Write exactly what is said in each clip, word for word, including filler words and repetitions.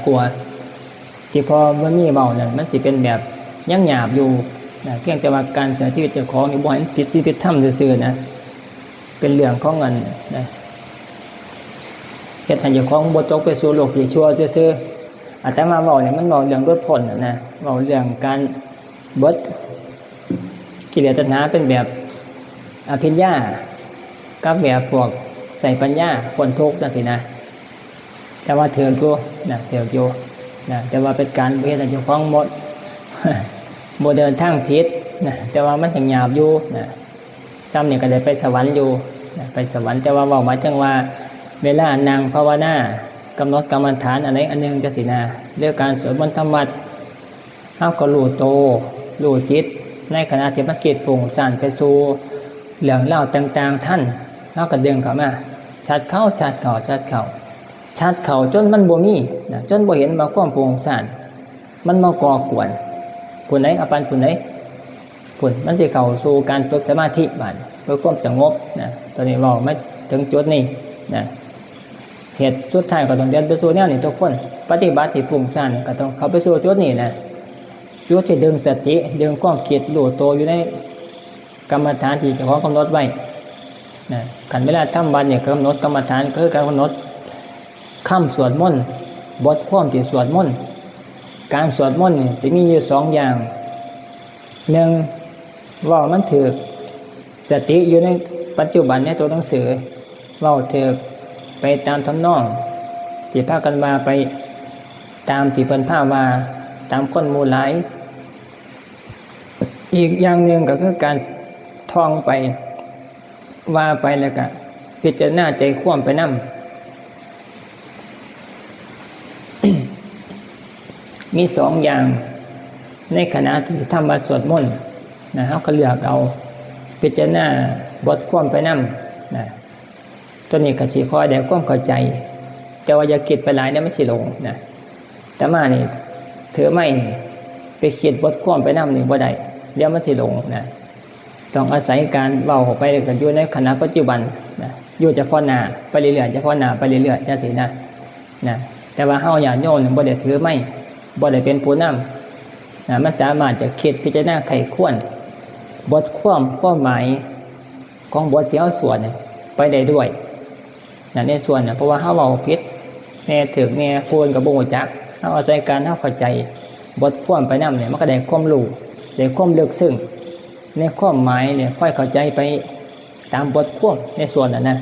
ตัว ที่พ่อบ่มีเว้านั่นมันสิเป็นแบบยังหยาบอยู่นะ เพียงแต่ว่าการใช้ชีวิตเจ้าของนี่บ่ให้มันผิดศีลผิดธรรมซื่อๆนะ เป็นเรื่องของอันนะ เฮ็ดให้เจ้าของบ่ตกไปสู่โลกที่ชั่วซื่อๆ อาตมาเว้าเนี่ยมันเว้าเรื่องหลุดพ้นน่ะนะ เว้าเรื่องการเบิดกิเลสตัณหาเป็นแบบอภิญญา กับแบบพวกใช้ปัญญาพ้นทุกข์จั่งซี้นะ แต่ว่าถืกอยู่นะถืกอยู่นะ แต่ว่าเป็นการเฮ็ดให้เจ้าของหมด บ่เดินทางผิดนะ แต่ว่ามันยังหยาบอยู่นะ ซ้ำนี่ก็ได้ไปสวรรค์อยู่นะ ไปสวรรค์ แต่ว่าเว้าหมายถึงว่า เวลานั่งภาวนากำหนดกรรมฐานอันใดอันหนึ่งจั่งซี้นะ หรือการสวดมนต์ทำวัตร เฮาก็รู้โต รู้จิต ในขณะที่มันคิดฟุ้งซ่านไปสู่เรื่องราวต่างๆทัน เฮาก็ดึงเข้ามา ชัดเข้า ชัดเข้า ชัดเข้า ชัดเข้าจนมันบ่มีนะ จนบ่เห็นว่าความฟุ้งซ่านมันมาก่อกวน ผู้ใดเอาปานผู้ใด พุ้น มันสิเข้าสู่การฝึกสมาธิบาดนี้ เพื่อความสงบนะ ตอนนี้เว้ามาถึงจุดนี้นะ เหตุสุดท้ายก็ต้องเดินไปสู่แนวนี้ทุกคน ปฏิบัติที่ฟุ้งซ่านนี่ก็ต้องเข้าไปสู่จุดนี้นะ จุดที่ดึงสติ ดึงความคิดรู้โตอยู่ในกรรมฐานที่เจ้าของกำหนดไว้นะ คันเวลาทำวัตรนี่กำหนดกรรมฐานก็คือการกำหนดคำสวดมนต์ บทความที่สวดมนต์ การสวดมนต์นี่สิมีอยู่สองอย่าง หนึ่ง เว้ามันถืก สติอยู่ในปัจจุบันในตัวหนังสือ เว้าถืกไปตามทำนอง ที่พากันว่าไปตามที่เพิ่นพาว่า ตามคนหมู่หลาย อีกอย่างหนึ่งก็คือการท่องไป ว่าไปแล้วก็พิจารณาใจความไปนำ มีสองอย่าง ในขณะที่ทำวัตรสวดมนต์นะ เฮาก็เลือกเอา พิจารณาบทความไปนำนะ ตัวนี้ก็สิค่อยได้ความเข้าใจ แต่ว่าอย่าคิดไปหลายเดี๋ยวมันสิหลงนะ อาตมานี่ถือไม้นี่ไปคิดบทความไปนำนี่บ่ได้ เดี๋ยวมันสิหลงนะ ต้องอาศัยการเว้าไปแล้วก็อยู่ในขณะปัจจุบันนะ อยู่เฉพาะหน้าไปเรื่อยๆ เฉพาะหน้าไปเรื่อยๆ จั่งซี้นะ นะ แต่ว่าเฮาญาติโยมนี่บ่ได้ถือไม้ บ่ได้เป็นผู้นำนะ มันสามารถจะคิดพิจารณาไขควร บทความความหมายของบทที่เฮาสวดนี่ไปได้ด้วยนะ ในส่วนน่ะ เพราะว่าเฮาเว้าผิดแหน่ถืกแหน่ ผู้อื่นก็บ่ฮู้จัก เฮาอาศัยการเฮาเข้าใจบทความไปนำเนี่ย มันก็ได้ความรู้ ได้ความลึกซึ้งในความหมายเนี่ย ค่อยเข้าใจไปตามบทความในส่วนนั้นนะ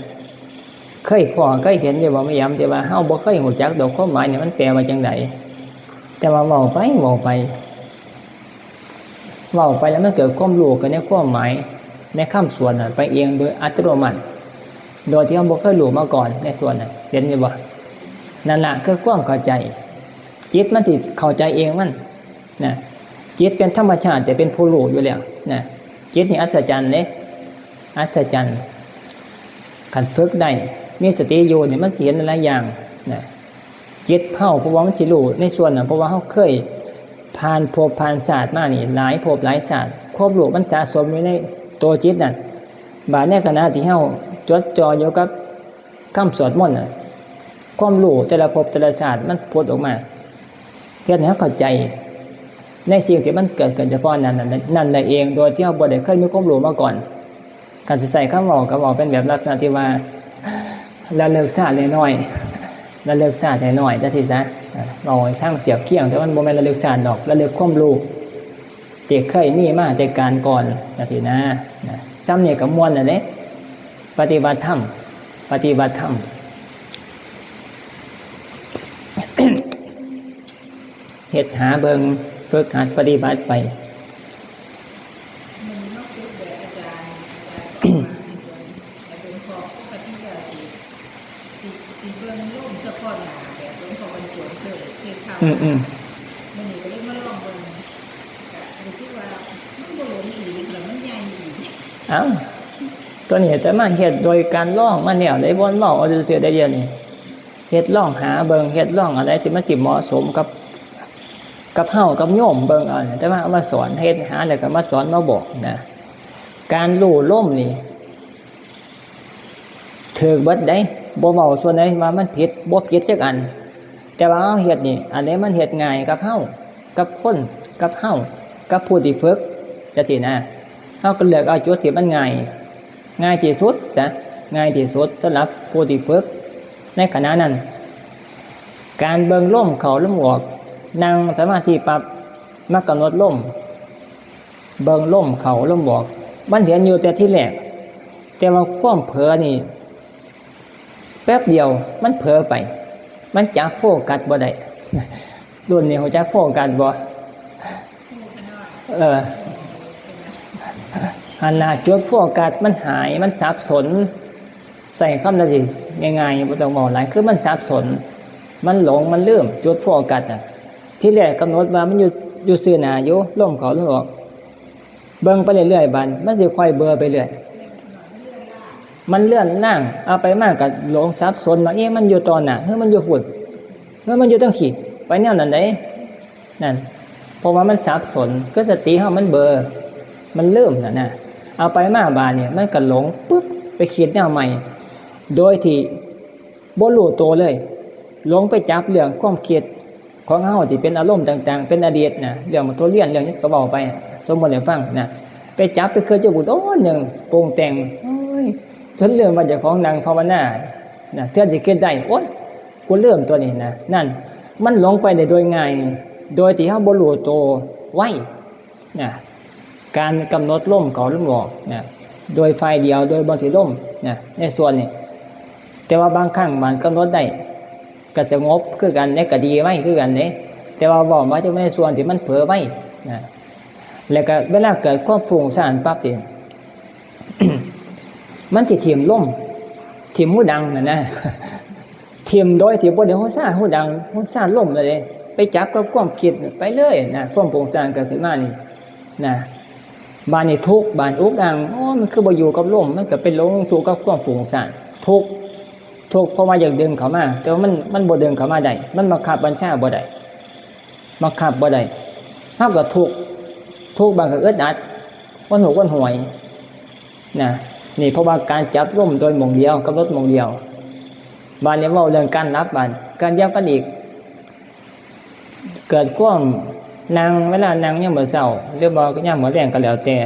เคยพ้อเคยเห็นอยู่บ่แม่ยาม ที่ว่าเฮาบ่เคยฮู้จักดอกความหมายเนี่ยมันแปลว่าจั่งใด แต่ว่าเว้าไปเว้าไป เว้าไปแล้วมันเกิดความรู้กันในความหมายในคำสวดน่ะไปเองโดยอัตโนมัติ โดยที่เฮาบ่เคยรู้มาก่อนในส่วนน่ะ เห็นอยู่บ่ นั่นล่ะคือความเข้าใจ จิตมันสิเข้าใจเองมันนะ จิตเป็นธรรมชาติจะเป็นผู้รู้อยู่แล้วนะ จิตนี่อัศจรรย์เด้ อัศจรรย์ คันฝึกได้ มีสติอยู่นี่มันสิเห็นหลายๆอย่างนะ จิตเฮาเพราะว่ามันสิรู้ในส่วนนั้น เพราะว่าเฮาเคยผ่านภพผ่านชาติมานี่หลายภพหลายชาติ ความรู้มันสะสมอยู่ในตัวจิตนั่น บาดในขณะที่เฮาจดจ่ออยู่กับคำสวดมนต์น่ะ ความรู้แต่ละภพแต่ละชาติมันผุดออกมา เฮ็ดให้เฮาเข้าใจในสิ่งที่มันเกิดขึ้นเฉพาะนั้นน่ะ นั่นได้เอง โดยที่เฮาบ่ได้เคยมีความรู้มาก่อน การสิใช้คำเว้าก็เว้าเป็นแบบลักษณะที่ว่า ระลึกชาติน้อยๆ ระลึกชาติน้อยๆ จั่งซี้ซะ เว้าให้ฟังเทียบเคียง แต่มันบ่แม่นระลึกชาติดอก ระลึกความรู้ที่เคยมีมาแต่กาลก่อนจั่งซี้นะ นะ ส่ำนี้ก็ม่วนแล้วเด้ ปฏิบัติธรรม ปฏิบัติธรรม เฮ็ดหาเบิ่ง ฝึกหัดปฏิบัติไป มันมาฝึกแบบอาจารย์ อาจารย์สอนมาให้เบิ่ง แต่เบิ่งพอปกติแล้วสิ สิ สิเบิ่งลมเฉพาะหน้าแบบหลวงพ่อบรรจงเคยเฮ็ดทำ อืม อืม มื้อนี้ก็เลยมาลองเบิ่ง ก็รู้สึกว่ามันบ่หลงอีหลี แล้วมันใหญ่อีหลี เอ้า ตัวนี้อาตมาเฮ็ดโดยการลองมาแล้ว ได้บ่ลองเอาซื่อๆ ได้เดี๋ยวนี้ เฮ็ดลองหาเบิ่ง เฮ็ดลองอันใดสิมันสิเหมาะสมกับ กับเฮากับโยมเบิ่งเอาเนี่ย แต่ว่าเอามาสอน เฮ็ดหาแล้วก็มาสอนมาบอกนะ การรู้ลมนี่ ถืกเบิดเด้ บ่เว้าส่วนใดว่ามันผิด บ่ผิดจักอัน แต่ว่าเฮาเฮ็ดนี่ อันใดมันเฮ็ดง่ายกับเฮา กับคน กับเฮา กับผู้ที่ฝึก จั่งซี้นะ เฮาก็เลือกเอาจุดที่มันง่าย ง่ายที่สุดซะ ง่ายที่สุดสำหรับผู้ที่ฝึก ในขณะนั้น การเบิ่งลมเข้าลมออก นั่งสมาธิปั๊บ มากำหนดลม เบิ่งลมเข้าลมออก มันเห็นอยู่แต่ทีแรก แต่ว่าความเผลอนี่ แป๊บเดียวมันเผลอไป มันจับโฟกัสบ่ได้ รุ่นนี้ฮู้จักโฟกัสบ่ เออ หั่นล่ะ จุดโฟกัสมันหาย มันสับสน ใช้คำนั้นสิ ง่ายๆ บ่ต้องเว้าหลาย คือมันสับสน มันหลง มันลืม จุดโฟกัสน่ะ ทีแรกกำหนดว่ามันอยู่ อยู่ซื่อหน้าอยู่ ลมเข้าลมออก เบิ่งไปเรื่อยๆ บาดมันสิค่อยเบลอไปเรื่อย มันเลือนลาง เอาไปมาก็หลงสับสนว่า เอ๊ะ มันอยู่ต่อหน้า หรือมันอยู่พุ้น หรือมันอยู่จั่งซี้ ไปแนวนั้นเด้ นั่น เพราะว่ามันสับสน คือสติเฮามันเบลอ มันลืมน่ะนะ เอาไปมาบาดนี่มันก็หลงปึ๊บ ไปคิดแนวใหม่ โดยที่บ่รู้ตัวเลย หลงไปจับเรื่องความคิดของเฮาที่เป็นอารมณ์ต่างๆ เป็นอดีตนะ เรื่องทุเรียน เรื่องหยังก็เว้าไป สมมุติให้ฟังนะ ไปจับไปคิดอยู่โดนหนึ่ง ปรุงแต่ง โอ้ย จนลืมว่าเจ้าของนั่งภาวนานะ เทื่อสิคิดได้ โอ๊ย กูลืมตัวนี้นะ นั่น มันหลงไปได้โดยง่าย โดยที่เฮาบ่รู้ตัวไว นะ การกำหนดลมเข้าลมออกนะ โดยฝ่ายเดียว โดยบ่ถือลมนะ ในส่วนนี้ แต่ว่าบางครั้งมันกำหนดได้ ก็สงบคือกันเด้ ก็ดีไวคือกันเด้ แต่ว่าเว้ามาจะในส่วนที่มันเผลอไวนะ แล้วก็เวลาเกิดความฟุ้งซ่านปั๊บนี่ มันสิถิ่มลม ถิ่มหูดังนั่นนะ ถิ่มโดยที่บ่ได้ฮู้ซ่าฮู้ดัง ฮู้ซ่าลมเลยเด้ ไปจับกับความคิดไปเลยนะ ความฟุ้งซ่านเกิดขึ้นมานี่นะ บาดนี้ทุกข์ บาดอุกอั่ง โอ้ มันคือบ่อยู่กับลม มันก็ไปหลงทุกข์กับความฟุ้งซ่าน ทุกข์ ทุกข์เพราะว่าอยากดึงเข้ามา แต่ว่ามัน มันบ่ดึงเข้ามาได้ มันบังคับบัญชาบ่ได้ บังคับบ่ได้ เฮาก็ทุกข์ ทุกข์บาดก็อึดอัด วนหูวนหวย นะ นี่เพราะว่าการจับลมโดยหม่องเดียว กำหนดหม่องเดียว บาดนี้เว้าเรื่องการหลับ บาด การเดียวกันอีก เกิดความนั่ง เวลานั่งยามมื้อเช้า หรือว่ายามมื้อแลงก็แล้วแต่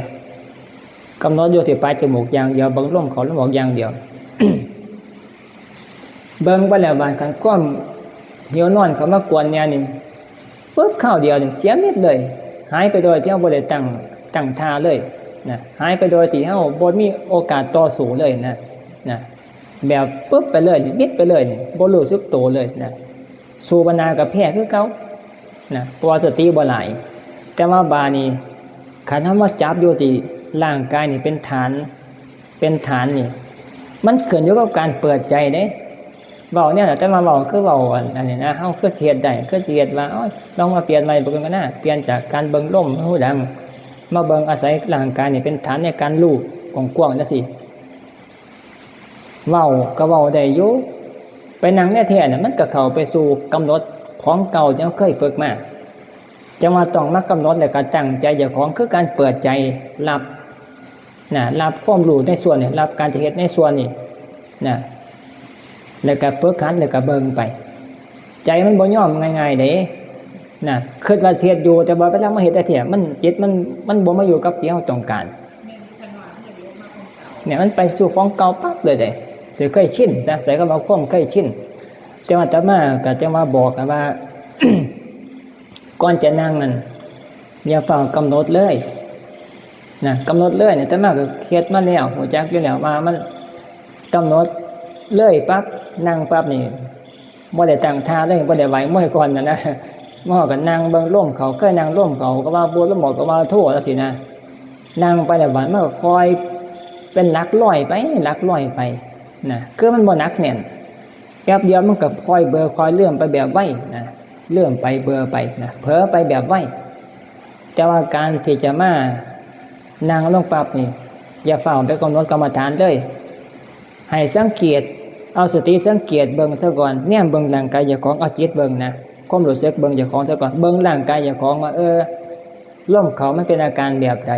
กำหนดอยู่ที่ปลายจมูกอย่างเดียว เบิ่งลมเข้าลมออกอย่างเดียว เบิ่งไปแล้วบาดคันความหิวนอนเข้ามากวนแหน่นี่ ปึ๊บ คราวเดียวนี่เสียมิดเลย หายไปโดยที่เฮาบ่ได้ตั้ง ตั้งท่าเลยนะ หายไปโดยที่เฮาบ่มีโอกาสต่อสู้เลยนะ นะ แบบปึ๊บไปเลยนี่ มิดไปเลยนี่ บ่รู้สึกตัวเลยนะ สู้บาดหน้าก็แพ้คือเก่านะ เพราะว่าสติบ่หลาย แต่ว่าบาดนี้ คันเฮามาจับอยู่ที่ร่างกายนี่เป็นฐาน เป็นฐานนี่ มันขึ้นอยู่กับการเปิดใจเด้ เว้าแนวนั้น แต่มาเว้าคือเว้าอัน อันนี้นะ เฮาคือสิเฮ็ดได้ คือสิเฮ็ดว่า โอ๊ย ลองมาเปลี่ยนใหม่เบิ่งกันนะ เปลี่ยนจากการเบิ่งลมหูดัง มาเบิ่งอาศัยร่างกายนี่เป็นฐานในการรู้กว้างๆ จั่งซี้ เว้าก็เว้าได้อยู่ ไปนั่งแท้ๆ น่ะ มันก็เข้าไปสู่กำหนดของเก่าที่เฮาเคยฝึกมา จั่งว่าต้องมากำหนดแล้วก็ตั้งใจเจ้าของ คือการเปิดใจรับนะ รับความรู้ในส่วนนี้ รับการจะเฮ็ดในส่วนนี้นะ แล้วก็ฝึกหัด แล้วก็เบิ่งไป ใจมันบ่ยอมง่ายๆ เด้นะ คิดว่าสิเฮ็ดอยู่ แต่ว่าเวลามาเฮ็ดแท้ๆ มัน จิตมัน มันบ่มาอยู่กับที่เฮาต้องการ เนี่ยมันไปสู่ของเก่าปั๊บเลยเด้ จะเคยชินซะ ใช้คำว่าความเคยชิน แต่ว่าอาตมาก็จั่งว่าบอกกันว่า ก่อนจะนั่งนั่น อย่าฟ้าวกำหนดเลยนะ กำหนดเลยเนี่ย อาตมาก็เฮ็ดมาแล้ว ฮู้จักอยู่แล้วว่ามันกำหนดเลยปั๊บ นั่งปั๊บนี่ บ่ได้ตั้งท่าเลย บ่ได้ไหวมวยก่อนน่ะนะ มาฮอดก็นั่งเบิ่งลมเข้า เคยนั่งลมเข้าก็ว่าพุท ลมออกก็ว่าโธ จั่งซี้นะ นั่งไปแล้วบาดมันก็ค่อยเป็นหลักร้อยไป หลักร้อยไปนะ คือมันบ่หนักแน่น แป๊บเดียวมันก็ค่อยเบลอ ค่อยเลื่อนไปแบบไวนะ เลื่อนไปเบลอไปนะ เผลอไปแบบไว แต่ว่าการที่จะมานั่งลงปั๊บนี่ อย่าฟ้าวไปกำหนดกรรมฐานเลย ให้สังเกต เอาสติสังเกตเบิ่งซะก่อน แนมเบิ่งร่างกายเจ้าของ เอาจิตเบิ่งนะ ความรู้สึกเบิ่งเจ้าของซะก่อน เบิ่งร่างกายเจ้าของว่า เออ ลมเข้ามันเป็นอาการแบบใด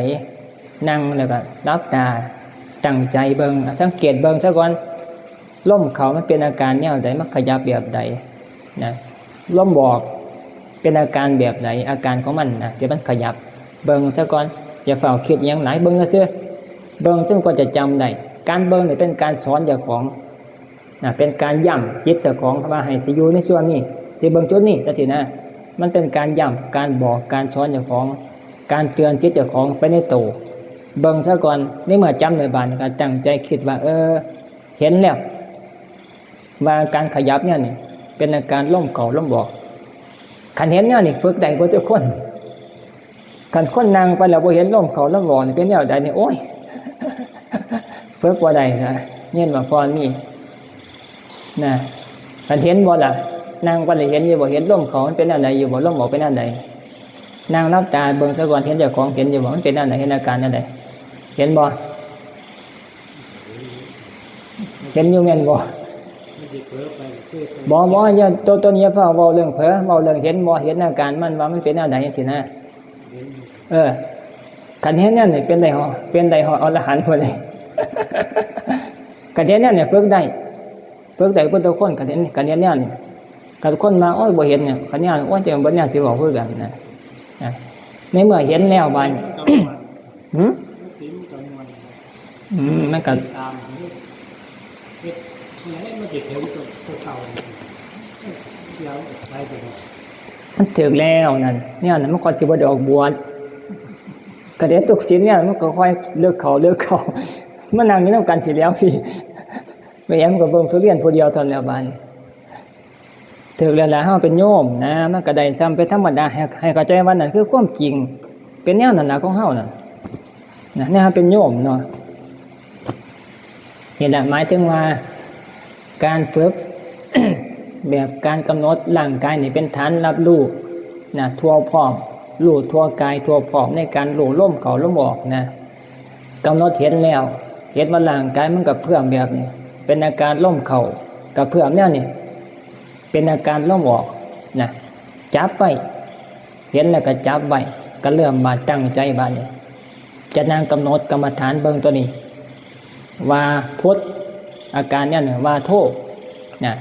นั่งแล้วก็หลับตา ตั้งใจเบิ่ง สังเกตเบิ่งซะก่อน ลมเข้ามันเป็นอาการแนวใด มันขยับแบบใดนะ ลมบอกเป็นอาการแบบไหน อาการของมันนะที่มันขยับ เบิ่งซะก่อน อย่าเฝ้าคิดหยังหลาย เบิ่งซื่อๆ เบิ่งจนกว่าจะจำได้ การเบิ่งนี่เป็นการสอนเจ้าของนะ เป็นการย้ำจิตเจ้าของว่าให้สิอยู่ในส่วนนี้ สิเบิ่งจุดนี้จังซี้นะ มันเป็นการย้ำ การบอก การสอนเจ้าของ การเตือนจิตเจ้าของไปในโต เบิ่งซะก่อน ในเมื่อจำได้บาดนี้ก็ตั้งใจคิดว่า เออ เห็นแล้ว ว่าการขยับเนี่ยนี่เป็นอาการลมเข้าลมออก คันเห็นแนวนี่ฝึกได้เบิดทุกคน คันคนนั่งไปแล้วบ่เห็นลมเข้าลมออกนี่เป็นแนวใดนี่ โอ้ย ฝึกบ่ได้นะ เห็นบ่พอนี่นะ คันเห็นบ่ล่ะ นั่งไปแล้วเห็นอยู่บ่ เห็นลมเข้ามันเป็นแนวใดอยู่บ่ ลมออกเป็นแนวใด นั่งหลับตาเบิ่งซะก่อน เห็นเจ้าของเห็นอยู่บ่ มันเป็นแนวใด เห็นอาการแนวใด เห็นบ่ เห็นอยู่แม่นบ่ มันสิเผลอไปคือ บ่ บ่ อย่า ตัว ตัวนี้อย่าฟ้าวเว้าเรื่องเผลอ เว้าเรื่องเห็นบ่ เห็นอาการมันว่ามันเป็นแนวใดจังซี้นะ เห็นอยู่ เออ คันเห็นแนวนี้เป็นได้ฮอด เป็นได้ฮอดอรหันต์พุ้นเลย คันเห็นแนวนี้ฝึกได้ ฝึกได้เบิดทุกคน คันเห็น คันเห็นแนวนี้ คันคนมา โอ้ย บ่เห็นเนี่ย คันแนวนี้ โอ้ย จังบ่แนวสิเว้าคือกันนะ นะ ในเมื่อเห็นแล้วบาดนี้ หึ มันสิมันก็ม่วน อืม มันก็ ตามเฮ็ด เฮ็ด เฮ็ดให้มันสิถึงตัวเก่า เดี๋ยวไปเดี๋ยว มันถึงแล้วนั่น เนี่ยนั่นมันก่อนสิบ่ได้ออกบวช ก็เด็ดทุกศีลเนี่ย มันก็ค่อยเลิกเขา เลิกเขา มานั่งอยู่นำกันพี้แหล้วพี้ แม่แอมก็เบิ่งทุเรียนผู้เดียวเท่านั้นแหล้วบาดนี้ ถืกแล้วล่ะ เฮาเป็นโยมนะ มันก็ได้ส่ำเป็นธรรมดา ให้ ให้เข้าใจว่านั่นคือความจริง เป็นแนวนั้นล่ะของเฮานั่น นะ แนวเฮาเป็นโยมเนาะ นี่แหละหมายถึงว่า การฝึก แบบการกำหนดร่างกายนี่เป็นฐานรับรู้นะ ทั่วพร้อม รู้ทั่วกายทั่วพร้อมในการรู้ลมเข้าลมออกนะ กำหนดเห็นแล้ว เห็นว่าร่างกายมันกระเพื่อมแบบนี้ เป็นอาการลมเข้ากระเพื่อมแนวนี้ เป็นอาการลมออกนะ จับไว้ เห็นแล้วก็จับไว้ ก็เริ่มมาตั้งใจบาดนี้ จะนั่งกำหนดกรรมฐานเบิ่งตัวนี้ ว่าพุท อาการเนี่ยนะ ว่าโธ นะ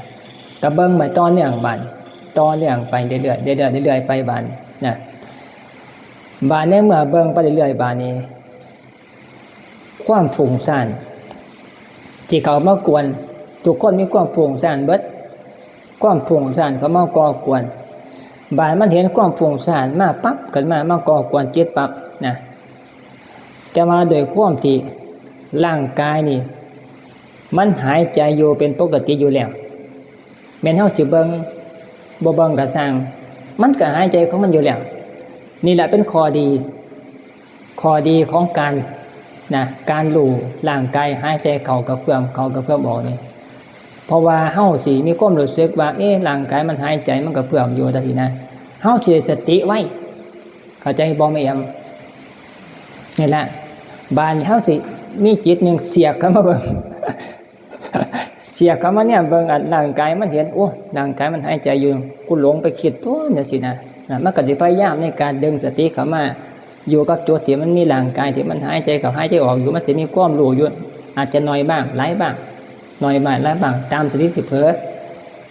ก็เบิ่งไปต่อเนื่องบาด ต่อเนื่องไปเรื่อยๆ เรื่อยๆ เรื่อยๆ ไปบาดนะ บาดในเมื่อเบิ่งไปเรื่อยๆ บาดนี้ ความฟุ้งซ่านสิเข้ามากวน ทุกคนมีความฟุ้งซ่านเบิด ความฟุ้งซ่านเข้ามาก่อกวน บาดมันเห็นความฟุ้งซ่านมาปั๊บ ขึ้นมา มาก่อกวนจิตปั๊บนะ แต่ว่าโดยความที่ร่างกายนี่ มันหายใจอยู่เป็นปกติอยู่แล้ว แม่นเฮาสิเบิ่ง บ่เบิ่งก็ซ่าง มันก็หายใจของมันอยู่แล้ว นี่แหละเป็นข้อดี ข้อดีของการนะ การรู้ร่างกายหายใจเข้ากระเพื่อมเข้ากระเพื่อมออกนี่ เพราะว่าเฮาสิมีความรู้สึกว่า เอ๊ะ ร่างกายมันหายใจมันกระเพื่อมอยู่จังซี้นะ เฮาสิได้สติไว เข้าใจบ่แม่แอม นี่แหละ บาดนี้เฮาสิมีจิตหนึ่งเสียกเข้ามาเบิ่ง เสียกเข้ามาเนี่ยเบิ่งอันร่างกายมันเห็น โอ้ ร่างกายมันหายใจอยู่ กูหลงไปคิดตัวจังซี้นะ นะ มันก็สิพยายามในการดึงสติเข้ามา อยู่กับจุดที่มันมีร่างกายที่มันหายใจเข้าหายใจออกอยู่ มันสิมีความรู้อยู่ อาจจะน้อยบ้าง หลายบ้าง น้อยบ้าง หลายบ้าง ตามสติที่เผลอ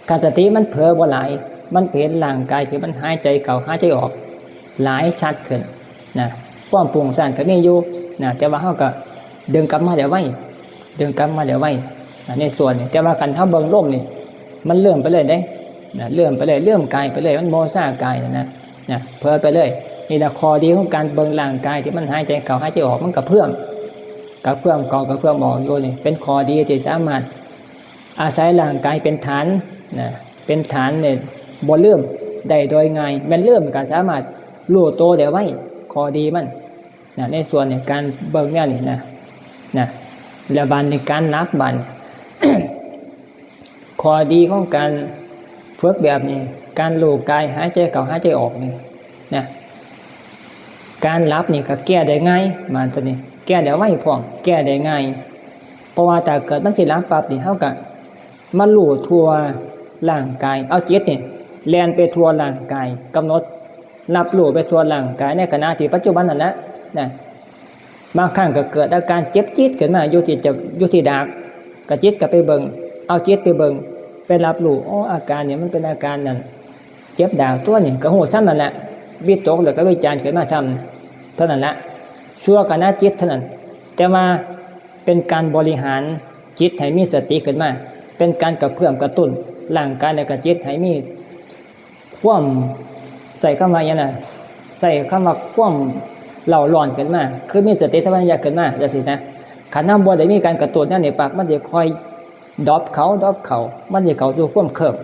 คันสติมันเผลอบ่หลาย มันก็เห็นร่างกายที่มันหายใจเข้าหายใจออก หลายชัดขึ้นนะ ความฟุ้งซ่านก็มีอยู่นะ แต่ว่าเฮาก็ดึงกลับมาได้ไว ดึงกลับมาได้ไวนะ ในส่วนนี้ แต่ว่าคันเฮาเบิ่งลมนี่ มันเลื่อนไปเลยเด้นะ เลื่อนไปเลย เลื่อนกายไปเลย มันบ่ซ่ากายนะนะ นะ เผลอไปเลย นี่แหละข้อดีของการเบิ่งร่างกายที่มันหายใจเข้าหายใจออก มันกระเพื่อม กระเพื่อมเข้ากระเพื่อมออกอยู่นี่ เป็นข้อดีที่สามารถอาศัยร่างกายเป็นฐานนะ เป็นฐานเนี่ย บ่ลืมได้โดยง่าย แม่นลืมก็สามารถรู้โตได้ไว ข้อดีมันนะ ในส่วนในการเบิ่งแนวนี้นะ นะ แล้วบาดนี้การหลับบาดนี้ ข้อดีของการฝึกแบบนี้ การรู้กายหายใจเข้าหายใจออกนี่นะ การหลับนี่ก็แก้ได้ง่าย บาดตัวนี้ แก้ได้ไวพร้อม แก้ได้ง่าย เพราะว่าถ้าเกิดมันสิหลับปั๊บนี่ เฮาก็มารู้ทั่วร่างกาย เอาจิตนี่แล่นไปทั่วร่างกาย กำหนดรับรู้ไปทั่วร่างกายในขณะที่ปัจจุบันนั่นแหละนะ บางครั้งก็เกิดอาการเจ็บจี๊ดขึ้นมาอยู่ที่จะ อยู่ที่ดาก ก็จิตก็ไปเบิ่ง เอาจิตไปเบิ่ง ไปรับรู้ อ๋อ อาการเนี่ยมันเป็นอาการนั่น เจ็บดากตัวนี่ก็ฮู้ซ้ำนั่นแหละ วิตกแล้วก็วิจารณ์ขึ้นมาซ้ำเท่านั้นละ ชั่วขณะจิตเท่านั้น แต่ว่าเป็นการบริหารจิตให้มีสติขึ้นมา เป็นการกระเพื่อมกระตุ้นร่างกายและก็จิตให้มีความ ใช้คำว่าหยังนะ ใช้คำว่าความเร่าร้อนขึ้นมา คือมีสติสัมปชัญญะขึ้นมาจังซี้นะ คันเฮาบ่ได้มีการกระตุ้นแนวนี้ปั๊บ มันสิค่อยดรอปเข้า ดรอปเข้า มันสิเข้าสู่ความเคลิ้ม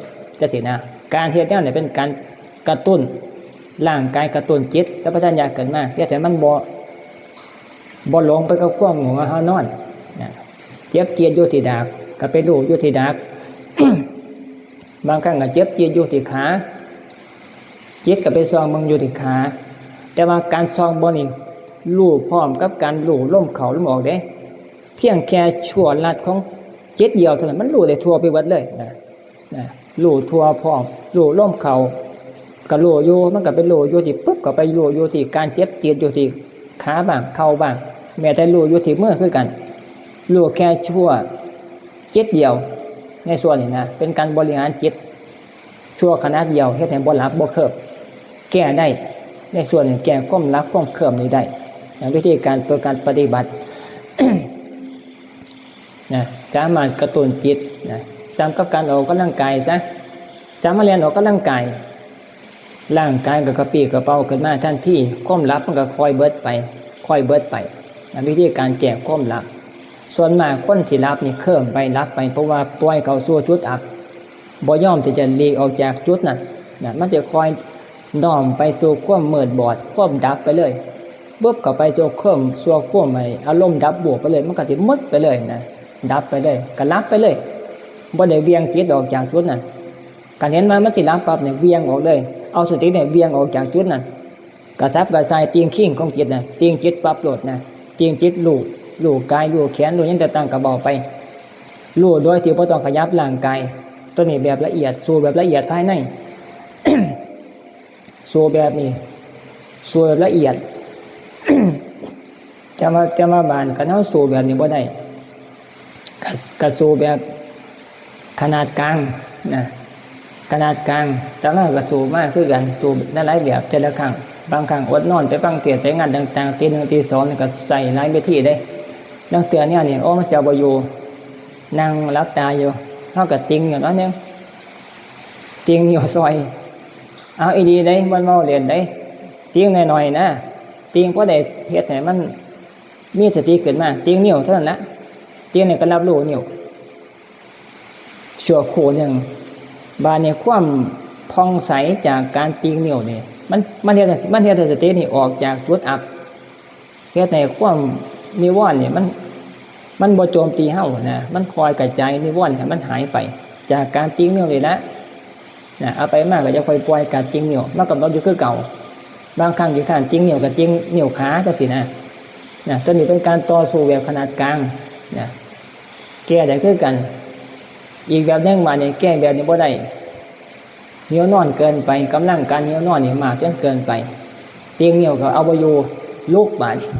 จังซี้นะ การเฮ็ดแนวนี้เป็นการกระตุ้นร่างกาย กระตุ้นจิตสัมปชัญญะขึ้นมา เฮ็ดให้มันบ่ บ่หลงไปกับความง่วงเหงาเฮานอนนะ เจ็บจี๊ดอยู่ที่ดาก ก็ไปรู้อยู่ที่ดาก บางครั้งก็เจ็บจี๊ดอยู่ที่ขา จิตก็ไปส่องเบิ่งอยู่ที่ขา แต่ว่าการส่องเบิ่งนี่ รู้พร้อมกับการรู้ลมเข้าลมออกเด้ เพียงแค่ชั่วลัดของจิตเดียวเท่านั้น มันรู้ได้ทั่วไปหมดเลยนะ นะ รู้ทั่วพร้อม รู้ลมเข้า ก็รู้อยู่ มันก็ไปรู้อยู่ที่ปึ๊บ ก็ไปรู้อยู่ที่การเจ็บจี๊ดอยู่ที่ขาบ้าง เข่าบ้าง แม้แต่รู้อยู่ที่มือคือกัน รู้แค่ชั่วจิตเดียว ในส่วนนี้นะ เป็นการบริหารจิต ชั่วขณะเดียว เฮ็ดให้บ่หลับบ่เคลิ้ม แก้ได้ ในส่วนนี้แก้ความหลับความเคลิ้มนี่ได้นะ วิธีการ ตัวการปฏิบัติ นะ สามารถกระตุ้นจิตนะ ซ้ำกับการออกกำลังกายซะ สามารถเล่นออกกำลังกาย ร่างกายก็กระปรี้กระเปร่าขึ้นมาทันที ความหลับมันก็ค่อยเบิดไป ค่อยเบิดไปนะ วิธีการแก้ความหลับ ส่วนมากคนที่หลับนี่เคลิ้มไป หลับไป เพราะว่าปล่อยเข้าสู่จุดอับ บ่ยอมที่จะหลีกออกจากจุดนั้นนะ มันจะค่อยน้อมไปสู่ความมืดบอด ความดับไปเลย ปุ๊บ เข้าไปสู่ความ สู่ความไอ้อารมณ์ดับบูบไปเลย มันก็สิหมดไปเลยนะ ดับไปเลย ก็หลับไปเลย บ่ได้เหวี่ยงจิตออกจากจุดนั้น คันเห็นว่ามันสิหลับปั๊บเนี่ย เหวี่ยงออกเลย เอาสติเนี่ยเหวี่ยงออกจากจุดนั้น กระสับกระส่าย ติ่งคิงของจิตนะ ติ่งจิตปั๊บโลดนะ ติ่งจิตรู้ รู้กาย รู้แขน รู้หยังต่างๆ ก็เว้าไป รู้โดยที่บ่ต้องขยับร่างกาย ตัวนี้แบบละเอียด สู้แบบละเอียดภายใน สู้แบบนี้ สู้แบบละเอียด แต่ว่า แต่ว่าบาดคันเฮาสู้แบบนี้บ่ได้ ก็ ก็สู้แบบขนาดกลางนะ ขนาดกลาง แต่ว่าก็สู้มาคือกัน สู้หลายๆแบบ แต่ละครั้ง บางครั้งอดนอนไปฟังเทศน์ไปงานต่างๆ ตีหนึ่งตีสองนี่ก็ใช้หลายเวทีเด้ ลางเทื่อแนวนี้ โอ้ มันสิเอาบ่อยู่ นั่งหลับตาอยู่ เฮาก็ติ่งอยู่หน่อยหนึ่ง ติ่งอยู่ซอย เอาอีหลีเด้ บ่แม่นเว้าเล่นเด้ ติ่งน้อยๆ นะ ติ่งพอได้เฮ็ดให้มันมีสติขึ้นมา ติ่งนิ้วเท่านั้นละ ติ่งนี่ก็รับรู้นิ้ว ชั่วครู่หนึ่ง บาดนี้ความผ่องใสจากการติ่งนิ้วนี่ มัน มันเฮ็ดให้ มันเฮ็ดให้สตินี่ออกจากจุดอับ เฮ็ดให้ความนิวรณ์นี่มัน มันบ่โจมตีเฮานะ มันคอยกระจายนิวรณ์ให้มันหายไป จากการติ่งนิ้วนี่ละ นะ เอาไปมาก็จะค่อยปล่อยการติ่งนิ้ว มากำหนดอยู่คือเก่า บางครั้งที่ท่านติ่งนิ้วก็ติ่งนิ้วขาจังซี้นะ นะ ตัวนี้เป็นการต่อสู้แบบขนาดกลาง นะ แก้ได้คือกัน อีกแบบหนึ่งบาดนี้ แก้แบบนี้บ่ได้ หิวนอนเกินไป กำลังการหิวนอนนี่มากจนเกินไป ติ่งนิ้วก็เอาบ่อยู่ ลุกบาดนี้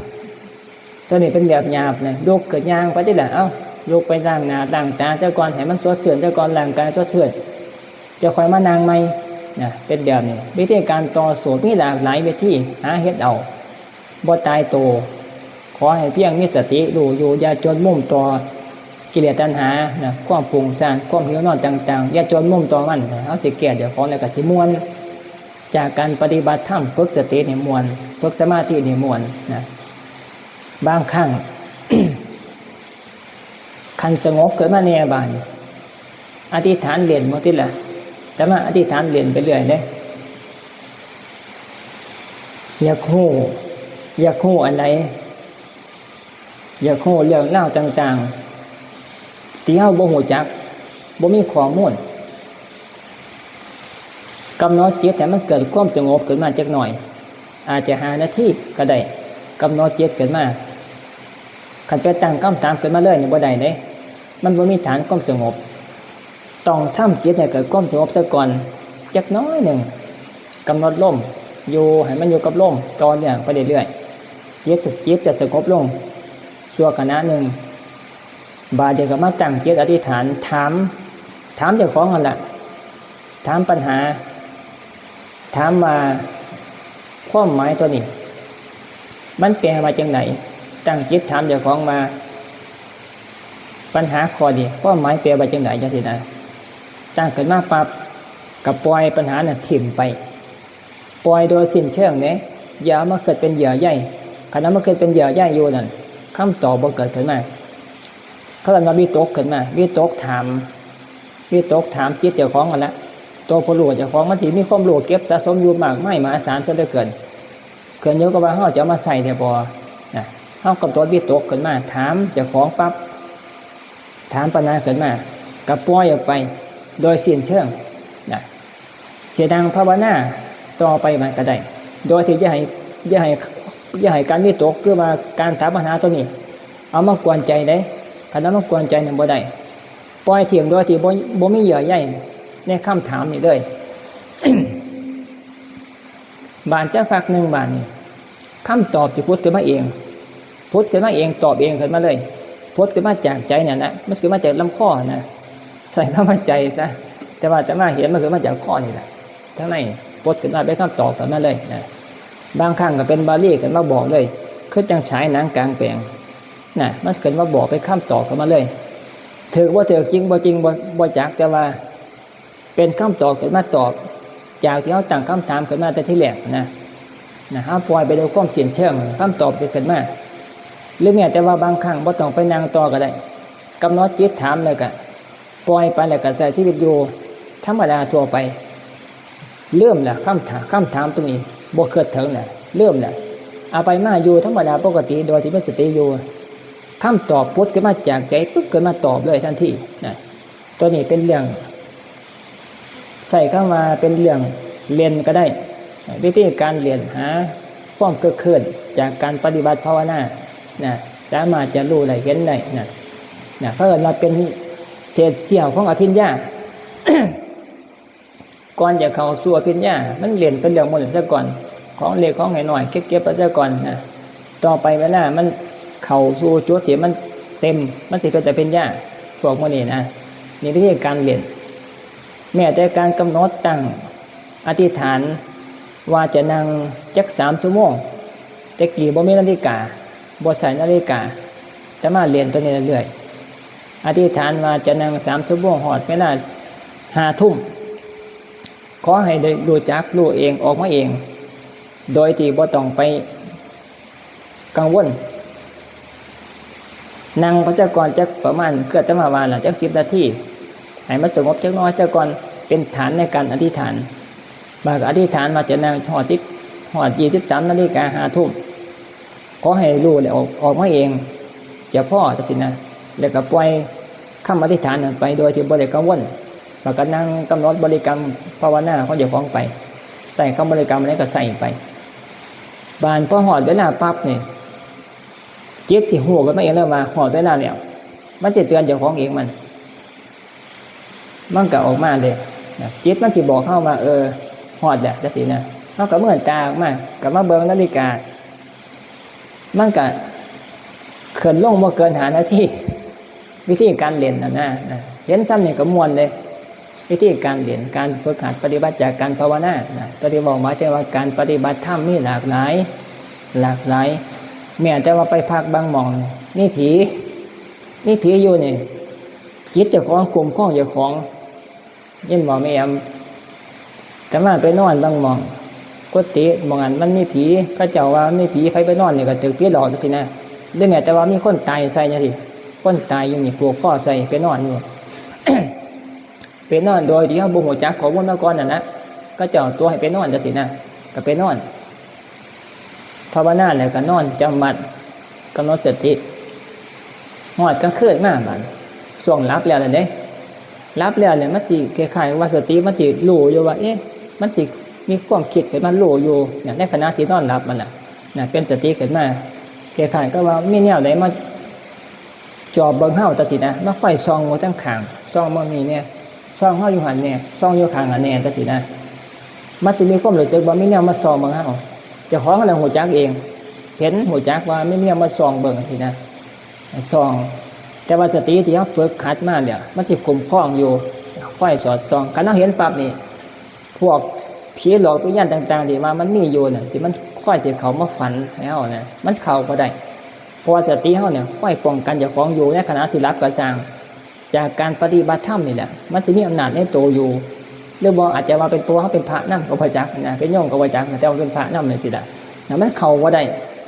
ตัวนี้เป็นแบบหยาบนะ ลุกก็ย่างไปติล่ะ เอ้า ลุกไปล้างหน้าล้างตาซะก่อน ให้มันสดชื่นซะก่อน ร่างกายสดชื่น จะค่อยมานั่งใหม่นะ เป็นแบบนี้ วิธีการต่อสู้มีหลากหลายวิธี หาเฮ็ดเอา บ่ตายตัว ขอให้เพียงมีสติรู้อยู่ อย่าจนมุมต่อกิเลสตัณหานะ ความฟุ้งซ่าน ความหิวนอนต่างๆ อย่าจนมุมต่อมันนะ เฮาสิแก้เจ้าของแล้วก็สิม่วน จากการปฏิบัติธรรม ฝึกสตินี่ม่วน ฝึกสมาธินี่ม่วนนะ บางครั้ง คันสงบขึ้นมาแน่บาดนี้ อธิษฐานเล่นหมดติล่ะ แต่ว่าอธิษฐานเล่นไปเรื่อยเด้ อยากฮู้ อยากฮู้อันใด อยากฮู้เรื่องราวต่างๆ ที่เฮาบ่ฮู้จัก บ่มีข้อมูล กำหนดจิตให้มันเกิดความสงบขึ้นมาจักหน่อย อาจจะห้านาทีก็ได้ กำหนดจิตขึ้นมา คันไปตั้งคำถามขึ้นมาเลยนี่บ่ได้เด้ มันบ่มีฐานความสงบ ต้องทำจิตให้เกิดความสงบซะก่อน จักน้อยหนึ่ง กำหนดลม อยู่ ให้มันอยู่กับลมต่อเนื่องไปเรื่อยๆ จิต จิตจะสงบลงชั่วขณะหนึ่ง บาดนี้ก็มาตั้งจิตอธิษฐาน ถาม ถามเจ้าของนั่นล่ะ ถามปัญหา ถามว่าความหมายตัวนี้ มันแปลว่าจังได ตั้งจิตถามเจ้าของว่า ปัญหาข้อนี้ความหมายแปลว่าจังได จังซี่นะ ตั้งขึ้นมาปั๊บ ก็ปล่อยปัญหาน่ะถิ่มไป ปล่อยโดยสิ้นเชิงเด้ อย่าเอามาคิดเป็นเยื่อใย คันเอามาคิดเป็นเยื่อใยอยู่นั่น คำตอบบ่เกิดขึ้นมา เขาเอิ้นว่าวิตกขึ้นมา วิตกถาม วิตกถามจิตเจ้าของนั่นละ ตัวผู้รู้เจ้าของมันสิมีความรู้เก็บสะสมอยู่มากมายมหาศาลซะเหลือเกิน ขึ้นอยู่กับว่าเราจะเอามาใช้ได้บ่ นะ เรากำหนดวิตกขึ้นมา ถามเจ้าของปั๊บ ถามปัญหาขึ้นมา ก็ปล่อยออกไป โดยสิ้นเชิง นะ สินั่งภาวนาต่อไปมันก็ได้ โดยที่อย่าให้ อย่าให้ อย่าให้การวิตก หรือว่าการถามปัญหาตัวนี้ เอามากวนใจเด้ คันเอามากวนใจนั่นบ่ได้ ปล่อยถิ่มโดยที่บ่ บ่มีเยื่อใยในคำถามนี้เลย บาดจักพักหนึ่งบาดนี้ คำตอบสิผุดขึ้นมาเอง ผุดขึ้นมาเอง ตอบเองขึ้นมาเลย ผุดขึ้นมาจากใจนั่นนะ มันขึ้นมาจากลำคอนะ ใส่คำว่าใจซะ แต่ว่าจะมาเห็นมันขึ้นมาจากคอนี่แหละ ทั้งในผุดขึ้นมาเป็นคำตอบขึ้นมาเลยนะ บางครั้งก็เป็นบาลีขึ้นมาบอกเลย คือจังฉายหนังกลางแปลงนะ มันขึ้นมาบอกเป็นคำตอบขึ้นมาเลย ถือว่าถือจริงบ่จริงบ่ บ่จัก แต่ว่าเป็นคำตอบขึ้นมาตอบ จากที่เราตั้งคำถามขึ้นมาแต่ทีแรกนะ นะ เราปล่อยไปโดยความสิ้นเชิง คำตอบจะขึ้นมา หรือแม้แต่ว่าบางครั้งบ่ต้องไปนั่งต่อก็ได้ กำหนดจิตถามแล้วก็ปล่อยไป แล้วก็ใช้ชีวิตอยู่ธรรมดาทั่วไป ลืมละคำถาม คำถามตรงนี้ บ่คิดถึงละ ลืมละ เอาไปมาอยู่ธรรมดาปกติโดยที่มีสติอยู่ คำตอบผุดขึ้นมาจากใจ ปึ๊บ ขึ้นมาตอบเลยทันทีนะ ตัวนี้เป็นเรื่อง ใช้คำว่าเป็นเรื่องเล่นก็ได้ วิธีการเล่นหาความเกิดขึ้นจากการปฏิบัติภาวนานะ สามารถจะรู้ได้เห็นได้นะ นะ เขาเอิ้นว่าเป็นเศษเสี้ยวของอภิญญา ก่อนจะเข้าสู่อภิญญา มันเล่นเป็นเรื่องหมดซะก่อน ของเล็กของน้อยๆ เก็บๆ ไปซะก่อนนะ ต่อไปเวลามันเข้าสู่จุดที่มันเต็ม มันสิเป็นอภิญญา พวกหมู่นี้นะ นี่วิธีการเล่น แม้แต่การกำหนดตั้งอธิษฐานว่าจะนั่งจักสามชั่วโมง แต่กี้บ่มีนาฬิกา บ่ใช้นาฬิกา แต่มาเล่นตัวนี้เรื่อยๆ อธิษฐานว่าจะนั่งสามชั่วโมง ฮอดเวลาห้าทุ่ม ขอให้ได้รู้จักรู้เอง ออกมาเอง โดยที่บ่ต้องไปกังวล นั่งไปซะก่อนจักประมาณ คืออาตมาว่าล่ะ จักสิบนาที ให้มันสงบจักหน่อยซะก่อน เป็นฐานในการอธิษฐาน บาดก็อธิษฐานว่าจะนั่งฮอดสิบ ฮอดยี่สิบสามนาฬิกา ห้าทุ่ม ขอให้รู้แล้วออก ออกมาเอง เฉพาะจังซี่นะ แล้วก็ปล่อยคำอธิษฐานนั้นไปโดยที่บ่ได้กังวล แล้วก็นั่งกำหนดบริกรรมภาวนาของเจ้าของไป ใช้คำบริกรรมอะไรก็ใช้ไป บาดพอฮอดเวลาปั๊บนี่ จิตสิฮู้ขึ้นมาเองเลยว่าฮอดเวลาแล้ว มันสิเตือนเจ้าของเองมัน มันก็ออกมาเลยนะ จิตมันสิบอกเราว่า เออ ฮอดแล้ว จังซี่นะ เราก็เมินตาออกมา ก็มาเบิ่งนาฬิกา มันก็ขึ้นลงบ่เกินห้านาที วิธีการเล่นน่ะนะ นะ เห็นส่ำนี้ก็ม่วนเลย วิธีการเล่น การฝึกหัดปฏิบัติจากการภาวนานะ ตัวที่บอกหมายถึงว่าการปฏิบัติธรรมมีหลากหลาย หลากหลาย แม้แต่ว่าไปพักบางหม่อง มีผี มีผีอยู่นี่ จิตเจ้าของคุ้มครองเจ้าของ ยินบ่แม่แอม อาตมาไปนอนบางหม่อง กุฏิหม่องนั้นมันมีผี เขาเจ้าว่ามันมีผี ไผไปนอนนี่ก็ถืกผีหลอกจังซี่นะ หรือแม้แต่ว่ามีคนตายใส่จังซี่ คนตายอยู่นี่ผูกคอใส่ไปนอนอยู่ ไปนอนโดยที่เราบ่ฮู้จักข้อมูลมาก่อนนั่นนะ เขาเจ้าตัวให้ไปนอนจังซี่นะ ก็ไปนอน ภาวนาแล้วก็นอนจำวัด กำหนดสติ ฮอดกลางคืนมาบาด ช่วงหลับแล้วนั่นเด้ หลับแล้วเนี่ยมันสิคล้ายๆว่าสติมันสิรู้อยู่ว่า เอ๊ะ มันสิมีความคิดขึ้นมารู้อยู่เนี่ย ในขณะที่นอนหลับมันน่ะ นะ เป็นสติขึ้นมา คล้ายๆกับว่ามีแนวใดมาจอบเบิ่งเฮาจังซี่นะ มาคอยส่องเบิ่งทางข้าง ส่องเบิ่งนี่แน่ ส่องเฮาอยู่หั่นแน่ ส่องอยู่ข้างหั่นแน่จังซี่นะ มันสิมีความรู้สึกว่ามีแนวมาส่องเบิ่งเฮา เจ้าของนั่นแหละฮู้จักเอง เห็นฮู้จักว่ามีแนวมาส่องเบิ่งจังซี่นะ ส่อง แต่ว่าสติที่เฮาฝึกหัดมาเนี่ย มันสิคุ้มครองอยู่ คอยสอดส่อง คันเฮาเห็นปั๊บนี่ พวก ผีหลอกวิญญาณต่างๆ ที่ว่ามันมีอยู่น่ะ ที่มันคอยสิเข้ามาฝันให้เฮาน่ะ มันเข้าบ่ได้ เพราะว่าสติเฮาเนี่ยคอยป้องกันเจ้าของอยู่ในขณะที่หลับก็ซ่าง จากการปฏิบัติธรรมนี่แหละ มันสิมีอำนาจในตัวอยู่ หรือบ่อาจจะว่าเป็นเพราะเฮาเป็นพระนำก็บ่จักนะ เป็นโยมก็บ่จักนะ แต่ว่าเป็นพระนำจั่งซี้ล่ะนะ มันเข้าบ่ได้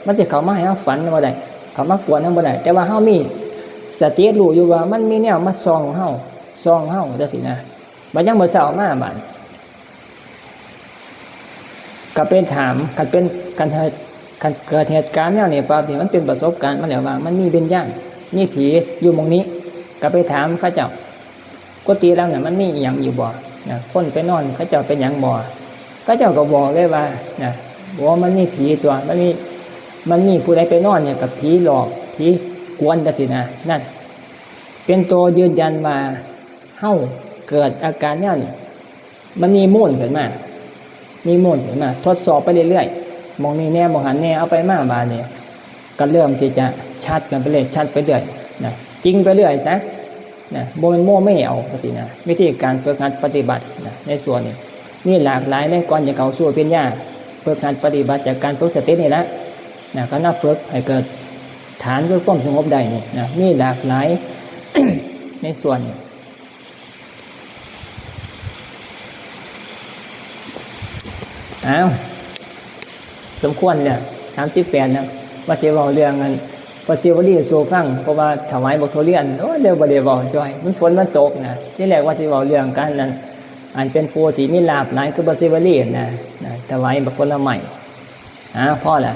มันสิเข้ามาให้เฮาฝันบ่ได้ เข้ามากวนเฮาบ่ได้ แต่ว่าเฮามีสติรู้อยู่ว่ามันมีแนวมาส่องเฮา ส่องเฮาจั่งซี้นะ บัดยามมื้อเช้ามาบาด ก็ไปถาม คันเป็น คันเหตุ คันเกิดเหตุการณ์แนวนี้ปั๊บนี่ มันเป็นประสบการณ์มาแล้วว่า มันมีวิญญาณ มีผีอยู่หม่องนี้ ก็ไปถามเขาเจ้า กุฏิหลังนั้นมันมีอิหยังอยู่บ่นะ คนไปนอนเขาเจ้าเป็นหยังบ่ เขาเจ้าก็บอกเลยว่านะ โอ้ มันมีผีตัว มันมี มันมีผู้ใดไปนอนเนี่ยกับผีหลอก ผีกวนจั่งซี้นะ นั่น เป็นตัวยืนยันว่าเฮาเกิดอาการแนวนี้ มันมีมูลขึ้นมา มีมูลขึ้นมา ทดสอบไปเรื่อยๆ หม่องนี้แหน่ หม่องหั้นแหน่ เอาไปมาบาดนี้ ก็เริ่มที่จะชัดกันไปเรื่อย ชัดไปเรื่อยนะ จริงไปเรื่อยซะนะ บ่แม่นโมเมเอาจั่งซี้นะ วิธีการฝึกหัดปฏิบัตินะ ในส่วนนี้ มีหลากหลายเลย ก่อนจะเข้าสู่ปัญญา ฝึกหัดปฏิบัติจากการฝึกสตินี่ละนะ ก็นับฝึกให้เกิดฐานคือความสงบได้นี่นะ มีหลากหลาย ในส่วนนี้ อ้าว สมควรแล้ว สามสิบแปดนะ ว่าสิเว้าเรื่องอัน ว่าสิเว้าเรื่องสู่ฟัง เพราะว่าถวายบักทุเรียน โอ้ย เรื่องบ่ได้เว้าจ้อย มันฝนมันตกนะ ทีแรกว่าสิเว้าเรื่องการนั้น อันเป็นผู้ที่มีลาภหลายคือบักเซวารีนะ นะ ถวายบักผลไม้ อ้าว พอละ